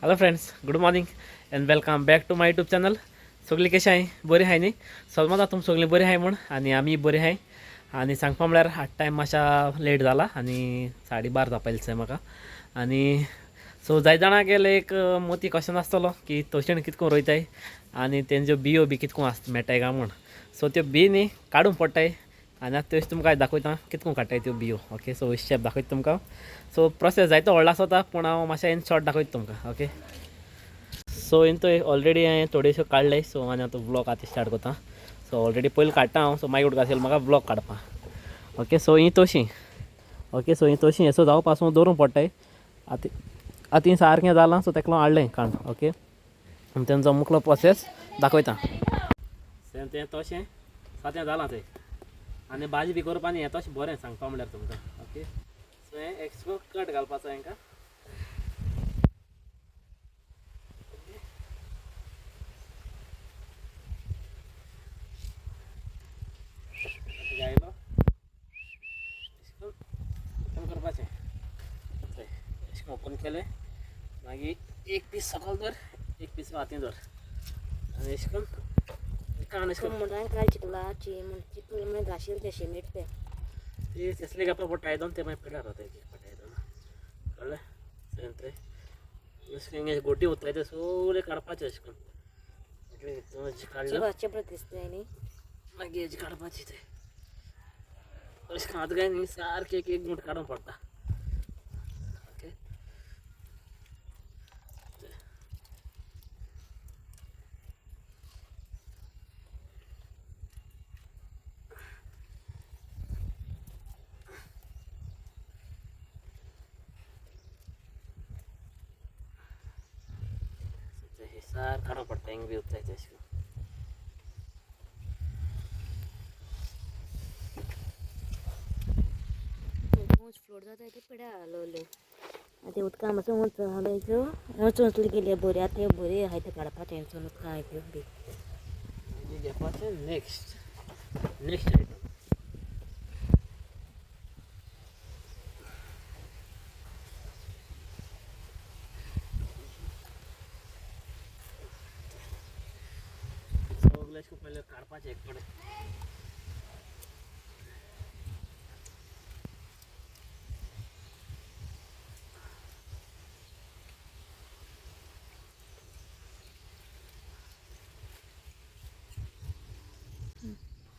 Hello friends, good morning and welcome back to my YouTube channel. सगळीं कशें आहाय? बरी आहाय न्ही? समज तुमी सगळीं बरी आहाय म्हूण आनी आमी बरी आहाय. आनी सांगपा म्हळ्यार आट टायम मातशा लेट जाला आनी 12:30 जावपा येयलें म्हाका. आनी सो जाय जाणां गेले एक मोती क्वेश्चन आसतलो की तवशेण कितको रोयताय आनी तेंच्यो बियो बी कितको आसता मेळटाय काय म्हूण. सो त्यो बी न्ही काडूंक पडटाय आनी आतां त्यो तुमकां दाखयता कितको काडटाय त्यो बियो. ओके, सो स्टेप दाखयता तुमकां. सो प्रोसेस जायतो व्हडलो आसता पूण हांव मातशें इन शॉर्ट दाखयता तुमकां. ओके, सो इन थंय ऑलरेडी हांवें थोडेश्यो काडले. सो आनी आतां व्लॉग आतां स्टार्ट करता. सो ऑलरेडी पयलीं काडटा हांव. सो मागीर उडका आशिल्लो म्हाका व्लॉग काडपाक. ओके, सो ही तशी. ओके, सो ही तशी हेसो जावपा पासून दवरूंक पडटाय. आतां आतां सारकें जालां. सो तेका लागून हाडलें काडून. ओके, आनी तेंचो मुखलो प्रोसेस दाखयता. सेम तें तशें सातें जालां तें आनी भाजी बी करपा न्ही हें तशें बरें सांगपा म्हणल्यार तुमकां. ओके, सो हें एक्स्ट्रा कट घालपाचो हेंकां. आयलो ओपन करपाचें. अशें ओपन केलें मागीर एक पीस सकयल धर, एक पीस हातीन धर आनी अशें करून कान अशें करून म्हणून काल चिखलाची म्हण चिखल म्हण घाशील ते शिमीट ते ती तसले घेवपा पडटा दोन ते मागीर पिड्यार जाता एक एक पडटा दोन कळ्ळें. सेम ते अशें करून गोटी उरताय ते सगळे काडपाचे अशें करून काडले चिबरा दिसता न्ही मागीर हेजी काडपाची ते अशें करून आतां काय न्ही सारकें एक एक गुंठ काडूंक पडटा. ओके, हे सार काडूंक पडटा हिंग बी उरताय ते अशें करून. ऊंच फ्लोर जाता ते पिड्या लोले आतां उदका मातसो ऊंच आहा ऊंच ऊंच गेले बरी आतां त्यो बरी आहाय ते काडपाचें हिंगसून उदकां आहाय त्यो बी मागीर घेवपाचें नेक्स्ट नेक्स्ट आयटम. सगळें अशें पयलें काडपाचें एक कडेन.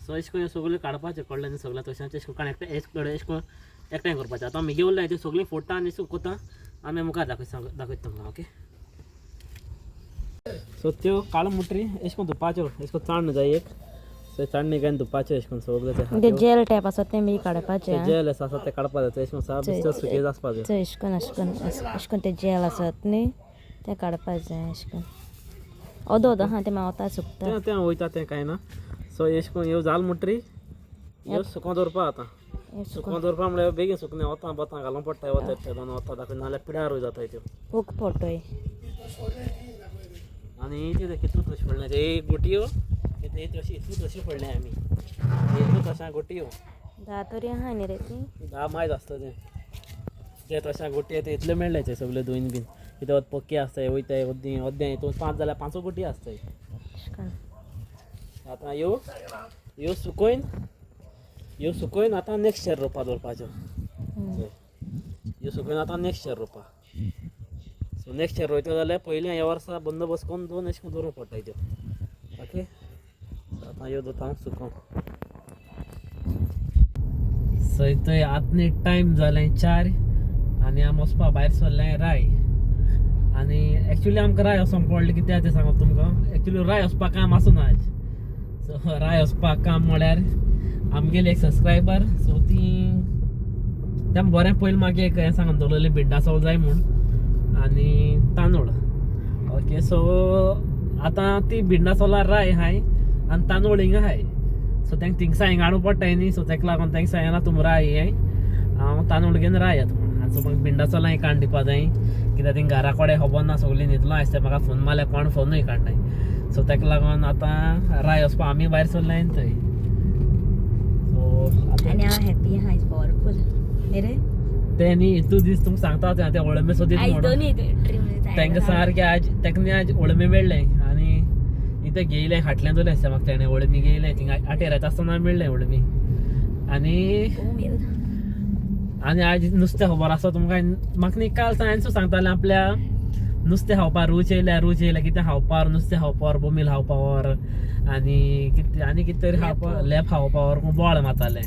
सो अशें करून सगळें काडपाचें कळ्ळें न्ही. सगळें तशें अशें करून एकठांय एक कडेन अशें करून एकठांय करपाचें. आतां आमी उरलाय तें सगळीं फोडटा आनी अशें कोता आमी मुखार दाखयता तुमकां. ओके, सो त्यो काळो मुटरी अशें करून धुवपाच्यो अशें करून चाण्ण जाय एक. सो चाण्णी घेवन धुवपाच्यो अशें करून सगळें ते जेल टायप आसा तें बी काडपाचें. जेल आसा तें काडपा जाय. अशें करून साप सुकें आसपा जाय. चोय अशें करून अशें करून अशें करून ते जेल आसत न्ही तें काडपाक जाय अशें करून. ओदो ओदो आहा तें मागीर वता सुकता तें तें वयता तें कांय ना. सो अशें करून ह्यो जाल मुटरी ह्यो सुकोवन दवरपा. आतां सुकोवन दवरपा म्हळ्यार बेगीन सुकना, वतां बोतां घालूंक पडटा. वता येता दोन वतां दाखय नाजाल्यार पिड्यारूय जाता त्यो. हुक पडटोय. आनी ते कितू तशें पडलें ते एक गोटयो ते तशी इतू तशें पडलें आमी इतू तशें गोटयो 10 तरी आहा न्ही रे ती 10 मायज आसता तें ते तशें गोटये ते इतले मेळ्ळे ते सगळे दोन बीन कितें पक्के आसताय वयताय अद्दें अद्दें हितून 5 जाल्यार 5 गोटयो आसताय. आतां ह्यो ह्यो सुकयन ह्यो सुकयन आतां नेक्स्ट इयर रोवपा दवरपाच्यो. ह्यो सुकयन आतां नेक्स्ट इयर रोवपा. सो नेक्स्ट इयर रोयता जाल्यार पयलीं ह्या वर्सा बंदोबस्त करून दोन अशें करून दवरूंक पडटा त्यो. ओके, आतां ह्यो दवरता हांव सुकोवंक. सो थंय आतां टायम जालें 4 आनी आमी वचपा भायर सरलें राय. आनी एक्चुली आमकां राय वचोंक पडलें कित्याक तें सांगप तुमकां. एक्चुली राय वचपाक काम आसूं आयज. सो राय वचपाक काम म्हळ्यार आमगेले एक सबस्क्रायबर सो ती तें बरें पयलीं मागीर एक हें सांगून दवरलेलें भिंडा सोल जाय म्हूण आनी तांदूळ. ओके, सो आतां ती भिंडा सोलार राय आहाय आनी तांदूळ हिंगा आहाय. सो तांकां थिंगसा हिंगा हाडूंक पडटाय न्ही. सो ताका लागून तांकां सांगलां तुमी राय येय हांव तांदूळ घेवन राय येता म्हूण. आनी सो म्हाका भिंडा सोलां काडून दिवपा जाय कित्याक थिंग घरा कडेन खबर ना सगळीं न्हिदलो आसता म्हाका फोन मारल्यार कोण फोनूय काडनाय. सो ताका लागून आतां राय वचपा आमी भायर सरले थंय. सो आनी हांव हॅपी आहा पावरफूल न्ही रे ते न्ही इतू दीस तुमकां सांगता तें व्हडले सोदीत आयज म्हणून दोनी ड्रीम तांकां सारकें आज ताका आज ओळमी मेळ्ळें आनी इतें घेयलें हाटल्यान दवरलें आसता म्हाका तेणें ओळमी घेयलें थिंगा आटेर येता आसतना मेळ्ळें ओळमी. आनी आनी आज नुस्तें खबर आसा तुमकां, म्हाका न्ही काल हांवें सांगतालें आपल्या नुस्तें खावपा रूच येयल्या, रूच येयल्या कितें खावपार, नुस्तें खावपार बोमील खावपावर आनी कितें आनी कितें तरी खावपा लेप खावपावर बोवाळ मारतालें.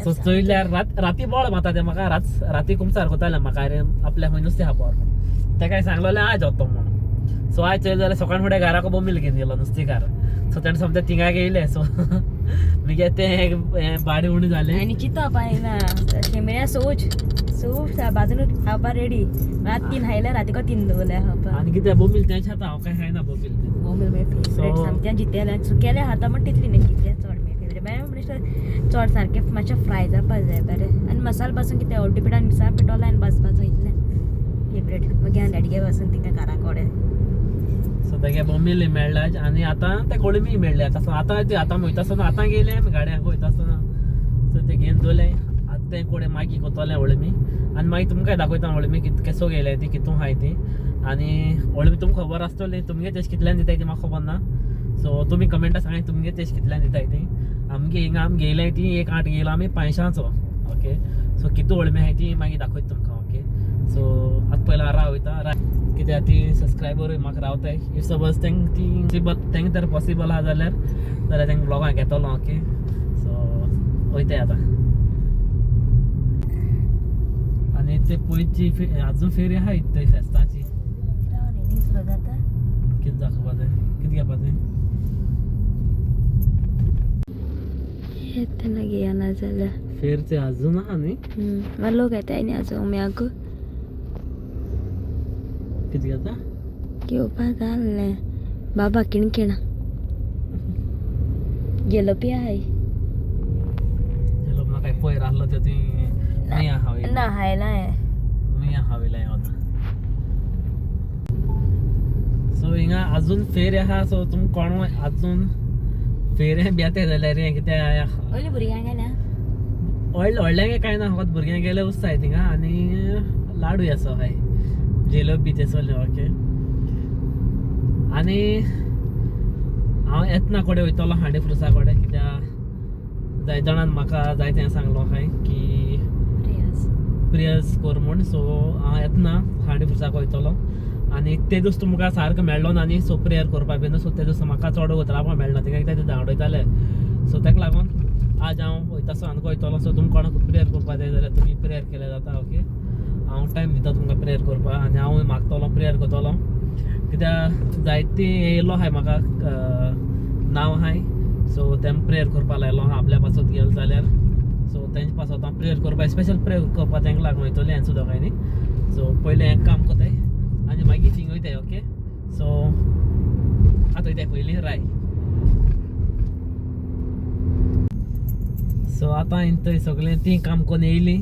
सो चोयल्यार राती बोवाळ मारता तें म्हाका, राती कुमसार कोतालें म्हाका, अरे आपल्या खंय नुस्तें खावपावर म्हूण. तेका सांगलेलें आज वतो म्हूण. सो आज चोयलें जाल्यार सकाळ फुडें घराक बोमील घेवन गेलो नुस्तेकार. सो तेणें समजा थिंगा घेयलें. सो मागीर तें भाडें उणें जालें. आनी चिंतप ना शेमेळ्या सोच सो बाजून खावपा रेडी, रात तीन खायल्या रातीको तीन दवरल्या खावपा. आनी कितें बोमील तेंच खाता, हांव कांय खायना बोमील. बोमील मागीर फेवरेट सामकें, जितें सुकेलें खाता म्हण तितली न्ही, जितें चड मागीर फेवरेट. मागीर चड सारकें मातशें फ्राय जावपा जाय बरें, आनी मसालो पासून कितें हळदी पिठान मिरसांग पिठोला आनी भाजपाचो इतलें फेवरेट. मागीर हांव डॅडीगे पासून तिका घरा कडेन. सो तेगे बोमील मेळ्ळा आनी आतां ते कोळमी मेळ्ळे. आतां आतां ते आतां वयता आसतना आतां गेले आमी गाडयांक वयता आसतना. सो ते घेवन दवरलें आतां तें कोडे मागीर कोतोलें वळमी आनी मागीर तुमकां दाखयता वळमी केसो गेले ती कितू आहाय ती. आनी वळमी तुमकां खबर आसतली तुमगे तेश कितल्यान दिताय ती म्हाका खबर ना. सो तुमी कमेंटा सांगाय तुमगे तेश कितल्यान दिताय ती. आमगे हिंगा आमी घेयले ती एक आठ घेयला आमी 500चो. ओके सो कितू वळमी आहाय ती मागीर दाखयता तुमकां. ओके सो आतां पयलीं राव वयता रा कित्याक ती सबस्क्रायबर म्हाका रावताय. If suppose तेंक ती तेंक तर पॉसिबल आहा जाल्यार जाल्यार तेंक ब्लॉगां घेतलो. ओके सो वयताय आतां. आनी ते पयची आजून फेरी आहाय थंय फेस्ताची. कितें दाखोवपा तें, कितें घेवपा तें येतना घेयना जाल्यार फेर ते आजून आहा न्ही. मागीर लोक येताय न्ही आजून उम्याक. कितें घेता घेवपा जाल्लें बाबा किणकिणा जेलोपी आहाय. जेलोप ना काय पयर आहलो ते तुवें मी आहा ना हायला. मी आहा वयल्या वता. सो हिंगा आजून फेर आहा. सो तुमकां कोण आजून फेरे बेते जाल्यार कितें व्हडली भुरग्यांक गेल्या व्हडले व्हडल्यांक कांय ना, फकत भुरग्यांक गेले उस्ताय थिंगा. आनी लाडू असो आहाय जेलोबी ते सगळे. ओके आनी हांव येतना कडेन वयतलो हांडे फ्रुसा कडेन, कित्याक जाय जाणान म्हाका जाय तें सांगलो हांवें की प्रेयर्स कर म्हूण. सो हांव येतना हांडे फ्रुसाक वयतलो आनी ते दीस तुमकां सारको मेळ्ळो ना न्ही, सो प्रेयर करपा बीन. सो ते दीस म्हाका चड उतरावपाक मेळना, तिका कित्याक ते धांवडयताले. सो ताका लागून आज हांव वयता सो आमकां वयतलो. सो तुमकां कोणाक प्रेयर करपा जाय जाल्यार तुमी प्रेयर केल्यार जाता. ओके हांव टायम दिता तुमकां प्रेयर करपाक आनी हांव मागतलो प्रेयर करतलो, कित्याक जायती येयलो आहाय म्हाका नांव आहाय. सो तेम प्रेयर करपा लायलो आहा आपल्या पासत गेलो जाल्यार. सो तेंचे पासत हांव प्रेयर करपा स्पेशल प्रेयर करपा तेंका लागून वयतलें हांवें सुद्दां काय न्ही. सो पयलें हें काम कोताय आनी मागीर थिंग वयताय. ओके सो आतां वयताय पयलीं राय. सो आतां हांवें थंय सगळें तीं काम करून येयलीं.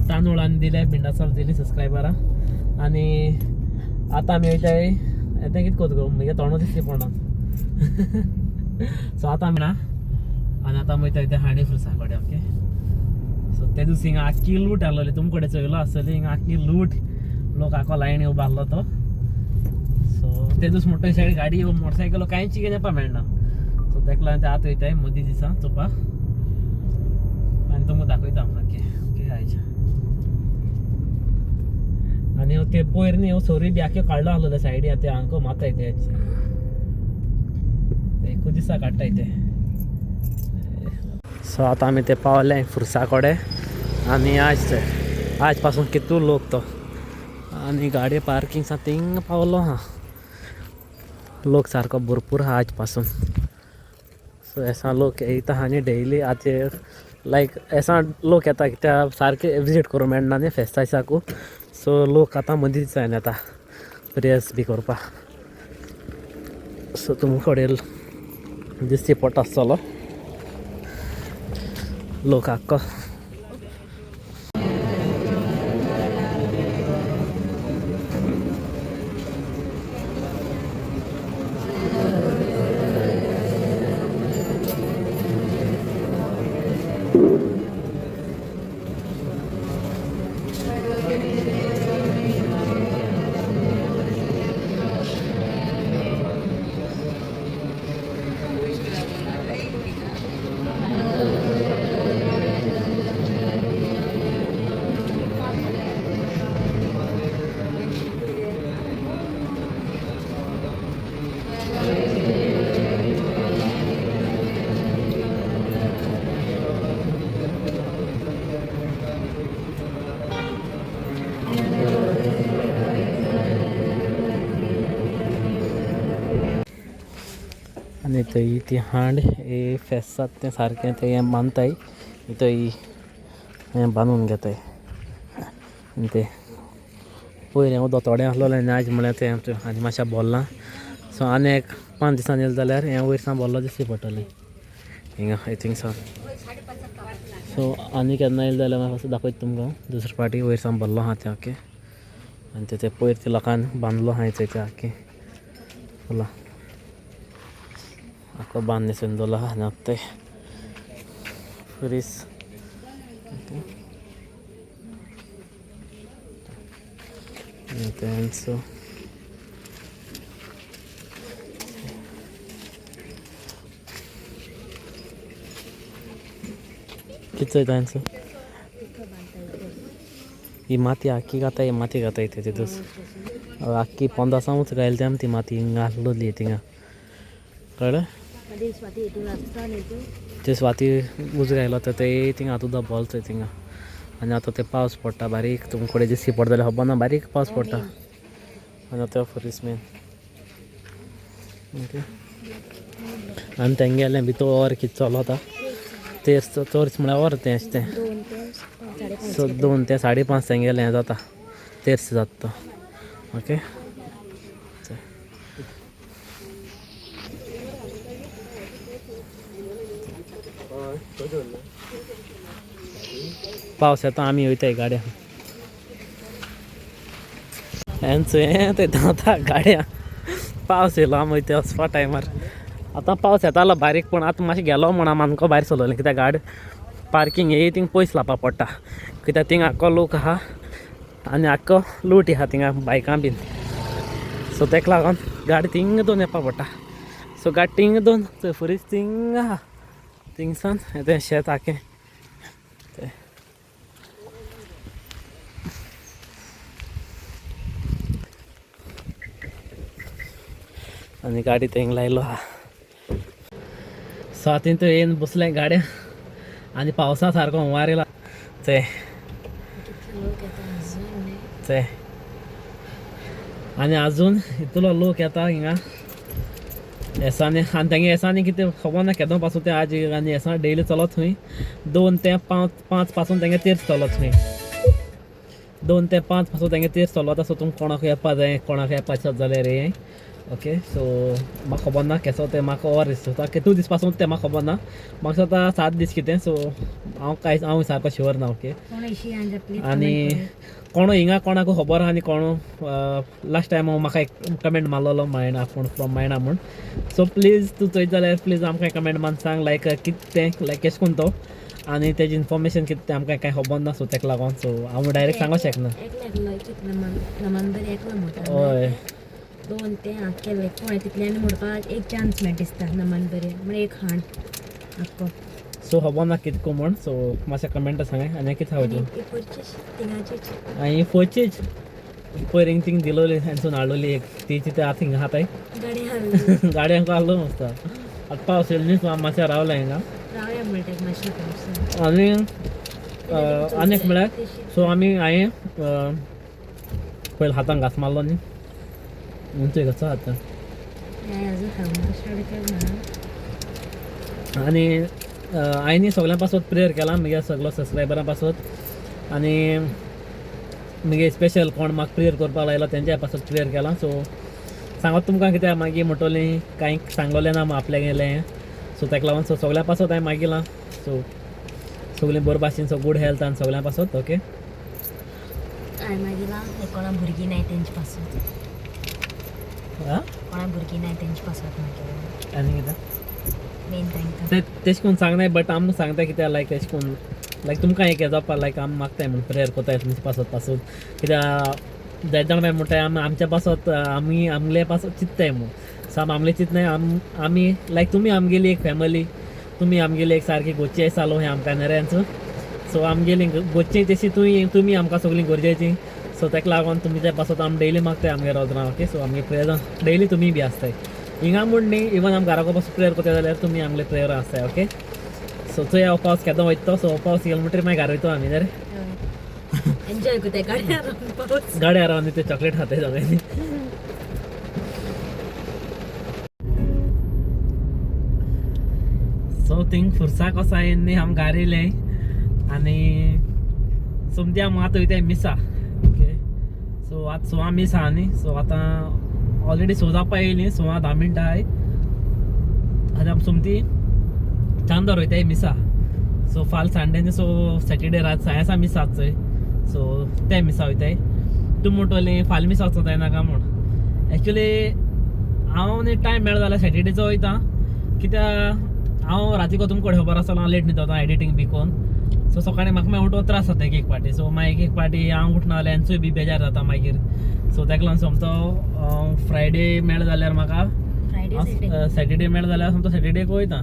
तांदूळ आनी दिले, भिंडासाल दिली सबस्क्रायबरां. आनी आतां आमी वयताय येता कितें करता गो म्हगे तोंडू दिसली पडना. सो आतां आमी ना आनी आतां आमी वयताय ते हांडे फ्रुसा कडेन. ओके सो ते दीस हिंगा आख्खी लूट आहलोली, तुम कडेन चोयलो आसतली हिंगा आख्खी लूट, लोक आखो लायनी उबो आहलो तो. सो ते दीस मोटर सायड गाडी मोटरसायकल कांयच कितें येवपा मेळना. सो ताका लागून ते आतां वयताय मदीं दिसा चोवपा आनी तुमकां दाखयता. ओके ओके आयज आनी ते पयर न्ही सोरी बी आख्यो काडलो आहलो सायडी, आतां हांकां मारताय ते एकूच दिसा काडटाय ते. सो आतां आमी ते पावले फुरसा कडेन आनी आज ते आज पासून कितू लोक तो आनी गाडी पार्किंग सा थिंग पावलो आहा. लोक सारको भरपूर आहा आज पासून. सो एसा लोक येयता आहा न्ही डेली आतां, लायक एसा लोक येता कित्याक सारके विजीट करूंक मेळना न्ही फेस्ता दिसाकू. सो लोक आतां मदीं दिसा येता प्रेयर्स बी करपाक. सो तुमकां कडेन दिसती पडटा आसतलो लोक आख्खो. आनी थंय ती हांड हे फेस्तात तें सारकें तें हें बांदताय थंय हें बांदून घेताय. आनी तें पयर हें उदक थोडें आसलोलें आनी आयज म्हळ्यार तें आमचें आनी मातशें भरलां. सो आनी एक 5 दिसांनी येयलें जाल्यार हें वयर सान भरलो दिसती पडटलें हिंगा I think so. So आनी केन्ना येयलें जाल्यार म्हाका दाखयता तुमकां दुसरे फावटी वयर सान भरलो आहा तें. ओके आनी ते पयर ते लोकान बांदलो आहा थंय तें आख्खें फुलां आख्खो बांद न्हेसून दवरलो आहा. आनी आतां ते खुरीस. ओके आनी तेंचो कितें चोयता हेंचो ही माती आख्खी घाताय, ही माती घाताय ते तितूच आख्खी पोंदासावूच घायली ती आमी ती माती हिंगा आसलोली थिंगा कळ्ळें. ते स्वाती उजो घायलो तर ते थिंगा आतां उदक भोल थंय थिंगा. आनी आतां ते पावस पडटा बारीक, तुमकां कडेन दिसती पडटा जाल्यार खबर ना, बारीक पावस पडटा. आनी आतां खुरीस मेन. ओके आनी तेंगेलें भितर कितें चलोता तें चर्च म्हळ्यार or तें अशें तें. सो 2 ते 5:30 तेंगेलें हें जाता, तेर्स जाता तो. ओके पावस येता आमी वयताय गाड्या हेंच हें ते धांवता गाड्या. पावस येयलो आमी वयता वचपा टायमार. आतां पावस येतालो बारीक पूण आतां मातशें गेलो म्हूण आमी आमकां भायर सरलोलें कित्याक गाडी पार्कींग येय थिंग पयस लावपा पडटा कित्याक थिंग आख्खो लोक आहा आनी आख्खो लूट आहा थिंगा बायकां बीन. सो तेका लागून गाडी थिंग दोन येवपा पडटा. सो गाडी थिंग दोन थंय फुरीस थिंग आहा थिंगसान तें शेत आखें तें. आनी गाडी थिंग लायलो आहा. सो आतां थंय येवन बसलें गाड्या आनी पावसा सारको हुंवार येयला ते ते. आनी आजून इतलो लोक येता हिंगा येसानी. आनी तेंगे येसानी कितें खबर ना केदो पासून ते आज आनी येसा डेली चलत थंय 2 ते 5 पासून तेंगे तीर्थ चलत थंय 2 ते 5 पासून तेंगे तीर्थ चलत. सो तुमकां कोणाक येवपा जाय, कोणाक येवपा दिसत जाल्यार रे. ओके सो म्हाका खबर ना केसो तें, म्हाका or दिसता कितू दीस पासून तें म्हाका खबर ना, म्हाका दिसता 7 दीस कितें. सो हांव कांय हांव सारको शुअर ना. ओके आनी कोण हिंगा कोणाक खबर आहा आनी कोण लास्ट टायम हांव म्हाका एक कमेंट मारलेलो मायणा आपूण फ्रॉम मायणा म्हूण. सो प्लीज तूं चोयत जाल्यार प्लीज आमकां कमेंट मान सांग लायक कितें तें लायक केशें कोन्न तो आनी तेजी इन्फॉर्मेशन कितें तें आमकां कांय खबर ना. सो तेका लागून सो हांव डायरेक्ट सांगूंक शकना. हय 2 ते केले कोण तितल्यान म्हणपाक एक चान्स मेळटा दिसता नमन बरें म्हळ्यार एक हांड आख्खो. सो खबर ना कितको म्हण. सो मातशें कमेंट सांगाय आनी कितें हांव आनी फर्चीच पयर हिंग थिंग दिलोली हेंसून हाडलोली एक ती तिथे आतां हिंगा खाताय गाडयांक हाडलो मस्त. आतां पावस येयलो न्ही सो आमी मातशें रावलें हिंगा. आनी आनी एक म्हळ्यार सो आमी हांवें पयलीं हातान घांस मारलो न्ही तुवें कसो हात. आनी हांवें सगळ्यां पासत प्रेयर केलां म्हगे सगलो सबस्क्रायबरां पासत आनी म्हगे स्पेशल कोण म्हाका प्रेयर करपाक लायलो तेंच्या पासत प्रेयर केलां. सो सांगत तुमकां कित्याक मागीर म्हणटलीं कांय सांगलोलें ना आपल्यागेलें. सो तेका लागून सो सगळ्यां पासत हांवें मागिलां. सो सगळीं बरे भाशेन सो गूड हेल्थ आनी सगळ्यां पासत. ओके हांवें मागिलां कोणा भुरगीं नाय तेंचे पासत, कोणा भुरगीं नाय तेंचे पासत मागीर. आनी कितें मेन तांकां ते तेश कोन्न सांगनाय बट आमकां सांगता कित्याक लायक तेश कोन्न लायक तुमकां एक हें जावपा लायक आमी मागताय म्हूण प्रेयर कोताय तुमचे पासत पासून कित्याक जायते जाण मागीर म्हणटाय आमी आमच्या पासत आमी आमले पासत चिंत्ताय म्हूण. सो आमी आमले चिंतनाय आमी लायक तुमी आमगेली एक फॅमिली, तुमी आमगेली एक सारकी गोच्ची चालू हें आमकां नऱ्यांचो. सो आमगेली गोच्ची तशी तुमी आमकां सगळीं गरजेची. सो तेका लागून तुमच्या पासत आमी डेली मागताय आमगे रोजरां. ओके सो आमगे प्रेयर डेली तुमी बी आसताय हिंगा म्हूण न्ही, इवन आमी घराको पासून प्रेयर करता जाल्यार तुमी आमगे प्रेयर आसताय. ओके सो चोया हो पावस केदो वयता. सो हो पावस येयलो म्हणटरीर मागीर घारा वयतो आमी न्ही रे. एन्जॉय करताय गाडयार पावस गाडयार रावन ते चॉकलेट खाताय सगळ्यांनी. सो थिंग फुरसाक वोसो न्ही आम घार येयले आनी सोमती आम आतां वयताय मिसा. ओके, सो आतां 6 मीस आहा न्ही. सो आतां ऑलरेडी 6 जावपा येयली, 6 10 मिनटां आहाय आनी आम सोमती चांदोर वयताय मिसा. सो फाल संडे न्ही, सो सॅटर्डे रात सायेसा मिसा आसा चोय, सो ते मिसा वयताय. तूं म्हणटली फाल्यां मिसा वचोंक जायना काय म्हूण. एक्चुली हांव न्ही टायम मेळ्ळो जाल्यार सॅटर्डेचो वयता, कित्याक हांव राती को तुमकां खबर आसा हांव लेट न्हिदता एडिटींग बी कोन्न. सो सकाळीं म्हाका मागीर उठोवंक त्रास जाता एक एक फावटी. सो मागीर एक एक फावटी हांव उठना जाल्यार हेंचोय बी बेजार जाता मागीर. सो ताका लागून सोमतो फ्रायडे मेळ्ळो जाल्यार म्हाका फ्रायडे सॅटर्डे सॅटर्डे मेळ्ळो जाल्यार सोमतो सॅटर्डेक वयता.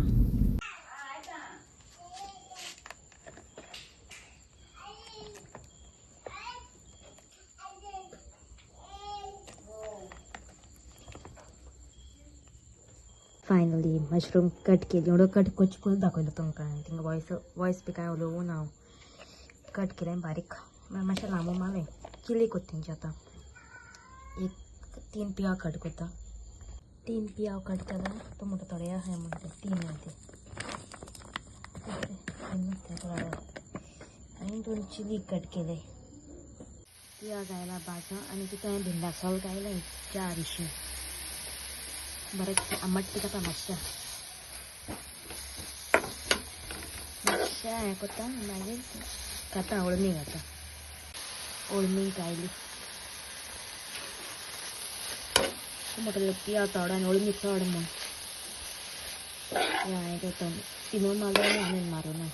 फायनली मशरूम कट केली. एवढं कट कोच कोच दाखयलो तुमकां. थिंगा वॉयस वॉयस बी कांय उलोवूं ना हांव. कट केलें बारीक, मातशें लांबो मारलें. चिली कोत्ता तेंची आतां. एक 3 पियाव कट करता. 3 पियाव कट केला तो म्हणटा थोडे आहाय म्हणटा 3 आहा ते. आनी 2 चिली कट केले. पियाव गायला भाजो आनी तितून हांवें भिंडा सोल गायलें 4 बरें आंबट तिखट मातशें मातशें हें करता. मागीर खाता अळमी घाता. अळमी गायली म्हटलें पियाव चड आनी अळमी चड म्हूण. हांवें ते तिनूय मारलो आनी हांवें मारूं ना.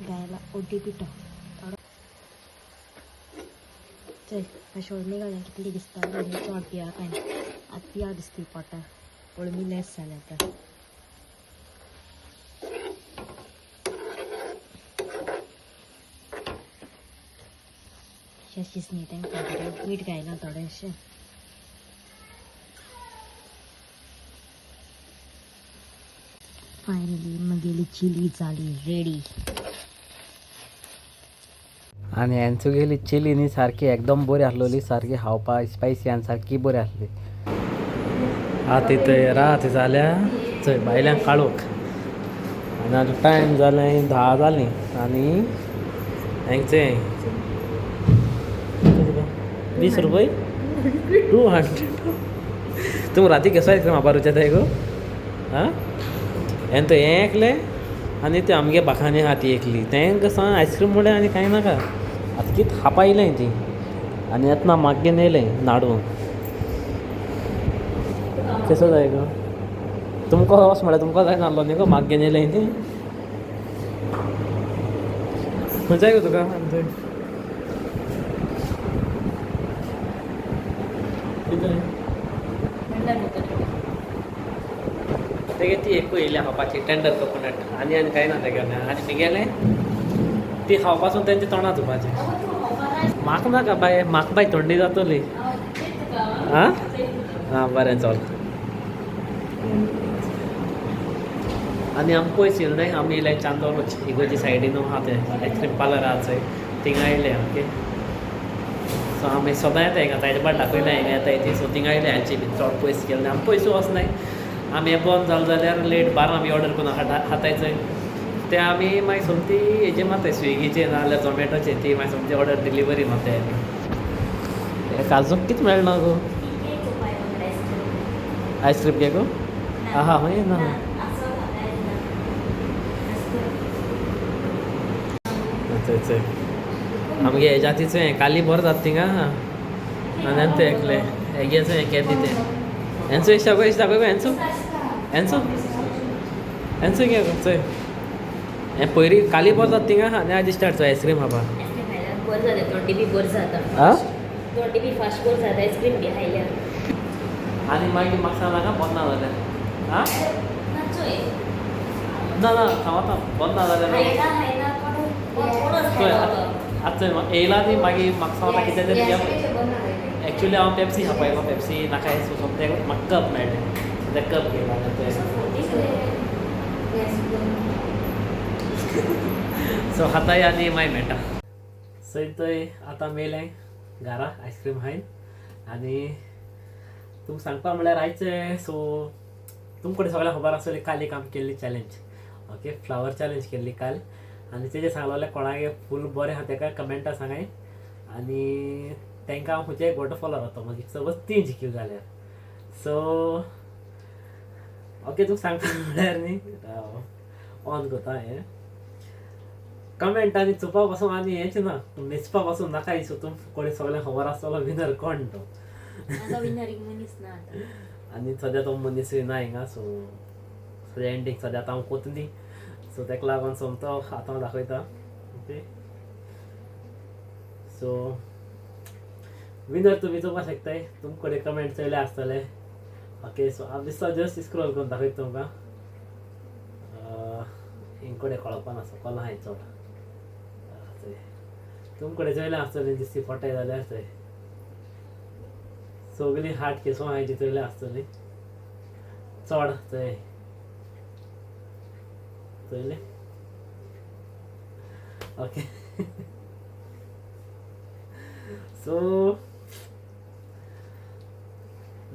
गायला ओटी पिठो चल मातशें अळमी घालून कितली दिसता. अळमी चड पिया काय आतां पिया दिसता पोटाक. अळमी लेस जालें आतां. अशें शिजनी तांकां बरें मीठ घायलां थोडेंशें. फायनली म्हगेली चिली जाली रेडी. आनी हेंचो गेली चिली न्ही सारकी एकदम बरी आसलोली, सारकी खावपाक स्पायसी आनी सारकी बरी आसली. आतां थंय रात जाल्या चोय भायल्यान काळोख आनी आतां टायम जालें 10 जालीं आनी हेंचे 20 रुपये 200. तुमी राती केसो आयस्क्रीम खावपा रुचेताय गो? आं हें तो हें एकलें आनी ते आमगे बाकांनी आहा ती एकली. तेंकां सांग आयस्क्रीम म्हणल्यार आनी कांय नाका. आतां कित खावपा येयलें ती आनी येतना मागीर येयलें नाडून. कसो जाय गो तुमकां? वच म्हळ्यार तुमकां जाय नासलो न्ही गो, मागीर येयलें ती. खंय जाय गो तुका? तेगे ती एकूय येयल्या खावपाची टेंडर कोकोनट आनी आनी कांय ना तेगेलें. आनी तिगेलें ती खावपासून तेंच्या तोंडां धुवपाचें. म्हाका नाका बाय, म्हाका बाय थंडी जातली. आं आं बरें चल. आनी आमी पयस येयले न्हय, आमी येयले चांदोरूच इगोजी सायडीन आहा तें आयस्क्रीम पार्लर आहा चोय, थिंगा येयले. ओके, सो आमी सदां येता हिंगा, ताजे बाट दाखयलें हिंगा येताय ती. सो थिंगा येयले हांची बी चड पयस गेले आमी. पयस वचनाय आमी. हें बंद जालें जाल्यार लेट 12 आमी ऑर्डर करून खाताय चोय ते आमी मागीर सोमती हेजे मारताय स्विगीचे नाजाल्यार झोमॅटोचे, ती मागीर सोमती ऑर्डर डिलिव्हरी मारताय. आमी काजूक कितें मेळना गो आयस्क्रीम केक? आहा हय ना चोय चोय आमगे हे जातीचें काली बरो जाता थिंगा. आनी आनी तें एकलें हेगेचें हें केदी तें हेंचो इश्ट दाखय, इश्ट दाखय हेंचो हेंचो हेंचो घे चोय. हें पयरी काली बरो जाता थिंगा. आनी आज दिश्टी हाडचो आयस्क्रीम खावपाक. बरें जालें थंडी बी बरें जाता. आं थंडी बी फास्ट बरें जाता आयस्क्रीम बी खायल्यार. आनी मागीर म्हाका सांग नाका बंद ना जाल्यार. आं ना ना सांगता बंद ना जाल्यार. चोय आतां चोय येयला न्ही मागीर म्हाका सांगता कितें तरी. एक्चुली हांव पेप्सी खावपा येयलो, पेप्सी नाका सो सोमतें म्हाका कप मेळ्ळें, सो तें कप घेयला तें. सो खाताय आनी मागीर मेळटा. सो थंय आतां मेलें घरा आयस्क्रीम खायन. आनी तुमकां सांगपा म्हणल्यार आयचें सो तुमकडे सगळ्यांक खबर आसतली काल एक आमी केल्ली चॅलेंज. ओके, फ्लावर चॅलेंज केल्ली काल आनी तेजेर सांगलेलें कोणागे फूल बरें आहा तेका कमेंटा सांगाय आनी तांकां हांव खंयचे एक वॉटरफॉलार वता मागीर सपोज ती जिखली जाल्यार. सो ओके, तुका सांगता म्हणल्यार न्ही ऑन करता हें कमेंट आनी चोवपा पासून आनी हेंच ना मेजपा पासून नाका दिसू. तुमकां कोणी सगळ्यांक खबर आसतलो विनर कोण तो. आतां विनर एक मनीस ना आतां. आनी सद्या तो मनीसूय ना हिंगा. सो सद्या एंडींग सद्या आतां हांव कोत न्ही, सो ताका लागून सोमतो आतां हांव दाखयता. ओके, सो विनर तुमी चोवपाक शकताय, तुमचे कडेन कमेंट चोयले आसतले. ओके, सो हांव दिसता जस्ट स्क्रोल करून दाखयता तुमकां. हिंकडे कळपा ना, सकल आहाय चड. चोय तुमकडे चोयलें आसतलें दिसती फोटे जाल्यार थंय सगळीं हार्ट केसो आहाय ती चोयलें आसतली चड थंय चोयलें. ओके, सो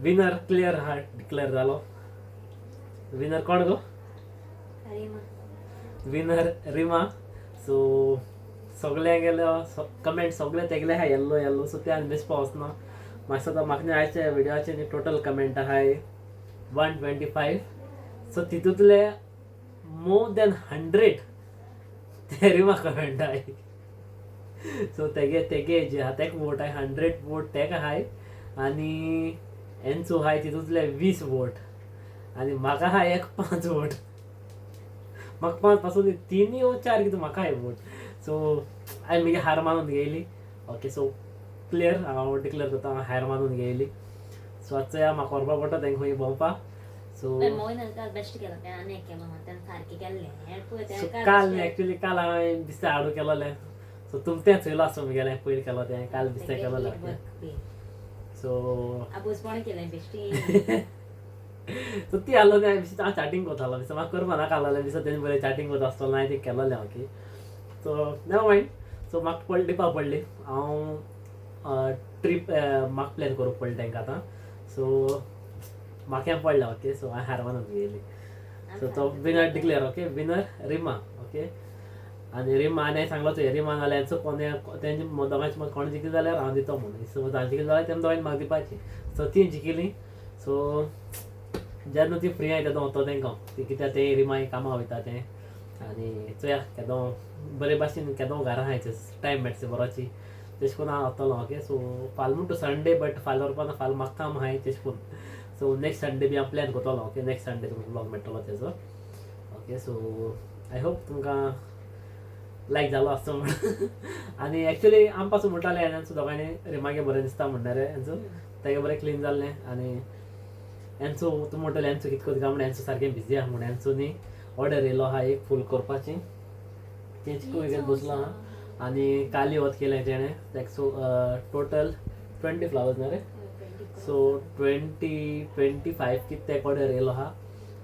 विनर क्लियर हा, डिक्लेअर जालो. विनर कोण गो? रिमा. विनर रिमा. सो सगळे गेले कमेंट सगळे तेगले आहा येल्लो येल्लो. सो ते आनी मेजपा वचना म्हाका दिसता. म्हाका न्ही आयच्या विडियोचे न्ही टोटल कमेंट आहाय 125. सो तितूंतले मोर दॅन 100 ते रिमा कमेंट आहाय. सो तेगे तेगे जे आहा तेका वोट आहाय, 100 वोट तेका आहाय आनी एन्सो आहाय तितूंतले 20 वोट आनी म्हाका आहा एक 5 वोट. म्हाका 5 पासून 3 वो 4 कितें म्हाका आहाय वोट. सो हांवें म्हजी हार मानून घेयली. ओके, सो क्लियर हांव डिक्लेअर करता, हांव हार मानून घेयली. सो आतां चोया म्हाका व्हरपा पडटा तांकां खंय भोंवपा. सो मोहन काल बेस्ट केलो तें आनी एक केलो तेणें सारकें केल्लें हें पळय. सो तें काल न्ही, एक्चुली काल हांवें बिस्तें हाडू केलोलें. सो तुम तें चोयलो आसतो मुगेलें पयलीं केलो तें काल बिस्तें केलोलें. सो आबोजपण केलें बेश्टी. सो ती आहलो न्ही, हांवें हांव चॅटिंग करतालो दिसता, म्हाका करपा नाका आहलोलें दिसता. तेणें बरें चॅटिंग करता आसतलो हांवें तें केलोलें. Okay, so never mind. So म्हाका पडली दिवपा पडली हांव ट्रीप म्हाका प्लॅन करूंक पडलें तांकां आतां. सो म्हाका हें पडलें. ओके, सो हांवें हार मानून घेयली. सो तो winner declare. Okay, winner Rima. Okay, आनी रिमा आनी हांवें सांगलो चोय रिमा नाल्यार कोणे तेंचे दोगांयचे मदीं कोण जिखले जाल्यार हांव दितो म्हणून. समज हांव जिखले जाल्यार तेम दोगांयनी म्हाका दिवपाची. सो ती जिखली. सो जेन्ना ती फ्री आहाय तेदो वतो तेंकां ती कित्याक तें रिमा कामां वयता तें आनी चोया केदो बरे भाशेन केदो घरा आहाय टायम मेळटा बरोची तेश कोरून हांव वतलो. ओके, सो फाल्यां म्हणटा संडे, बट फाल्यां व्हरपा ना, फाल्यां म्हाका काम आहाय तेश कोरून. सो नेक्स्ट संडे बी हांव प्लॅन करतलो. ओके, नेक्स्ट संडे तुमकां ब्लॉग मेळटलो तेजो. ओके, सो I hope तुमकां लायक जालो आसतो म्हण. आनी एक्चुली आम पासून म्हणटाले एन्सो दोगांयनी रिमागे बरें दिसता म्हणटा रे एन्सो तेगे बरें क्लीन जाल्लें. आनी एन्सो तूं म्हणटले एन्सो कितें करता म्हण, एन्सो सारकें बिजी आहा म्हण. एन्सो न्ही ऑर्डर येयलो आहा एक फूल करपाची, तेंच करून बसलो आहा. आनी काली वत केलें तेणें तेका. सो टोटल 20 फ्लावर्स न्ही रे. सो 20 25 कितें तेका ऑर्डर येयलो आहा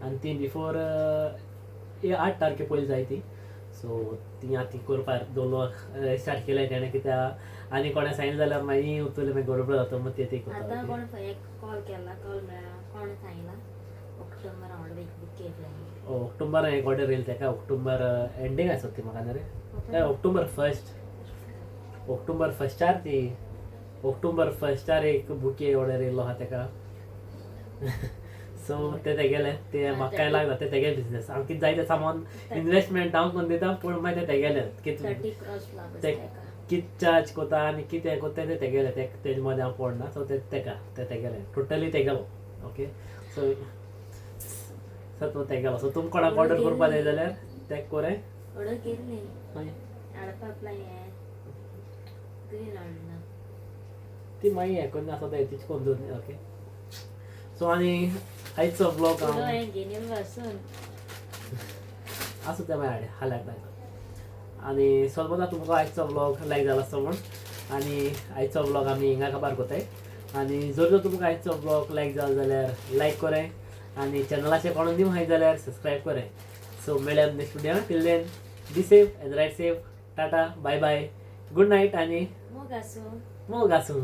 आनी ती बिफोर 8 तारखे पयलीं जाय ती. सो ती आतां ती करपाक दवरलो स्टार्ट केलें तेणें कित्याक आनी कोणें सांगलें जाल्यार मागीर उरतलें, मागीर गडबड जाता मग ते आतां करता. कोण एक कॉल केला, कॉल मेळ्ळा कोण सांगला ऑक्टोबर ऑर्डर एक बुक केलें. ऑक्टोबर एक ऑर्डर येयली तेका, ऑक्टोबर एंडींग आसत ती म्हाका न्ही रे. ऑक्टोबर 1, ऑक्टोबर 1 ती ऑक्टोबर 1 एक बुके ऑर्डर येयलो आहा तेका. सो ते तेगेले ते म्हाका कांय लागना, ते तेगे बिजनेस. हांव कितें जाय तें सामान इनवेस्टमेंट हांव करून दिता, पूण मागीर ते तेगेले कितें 30 क्रॉस फ्लावर्स ते तेका कितें चार्ज करता आनी कितें करता तें तेगेलें, ते तेजे मदें हांव पडना. सो ते तेका ते तेगेलें टोटली तेगेलो. ओके, सो सो तो तेगेलो. सो तुमकां कोणाक ऑर्डर करपा जाय जाल्यार तेका कोराय. ऑर्डर केल्ली मागीर हाडपा आपला हें ग्रीन हाडना ती मागीर हें करून आसा तें तिच करून दवर. ओके, सो आनी आयचो ब्लॉग हांव हांवें घेवन येयलो आसून आसूं तें मागीर हाल्याक लायता. आनी सोलमता तुमकां आयचो ब्लॉग लायक जाला आसतो म्हूण. आनी आयचो ब्लॉग आमी हिंगा काबार करताय. आनी जर जर तुमकां आयचो ब्लॉग लायक जालो जाल्यार लायक कराय आनी चॅनलाचेर कोण न्यू आहाय जाल्यार सबस्क्रायब कराय. सो मेळया next video. Till then be safe and ride safe. Tata, bye bye, good night आनी मोग आसूं. मोग आसूं.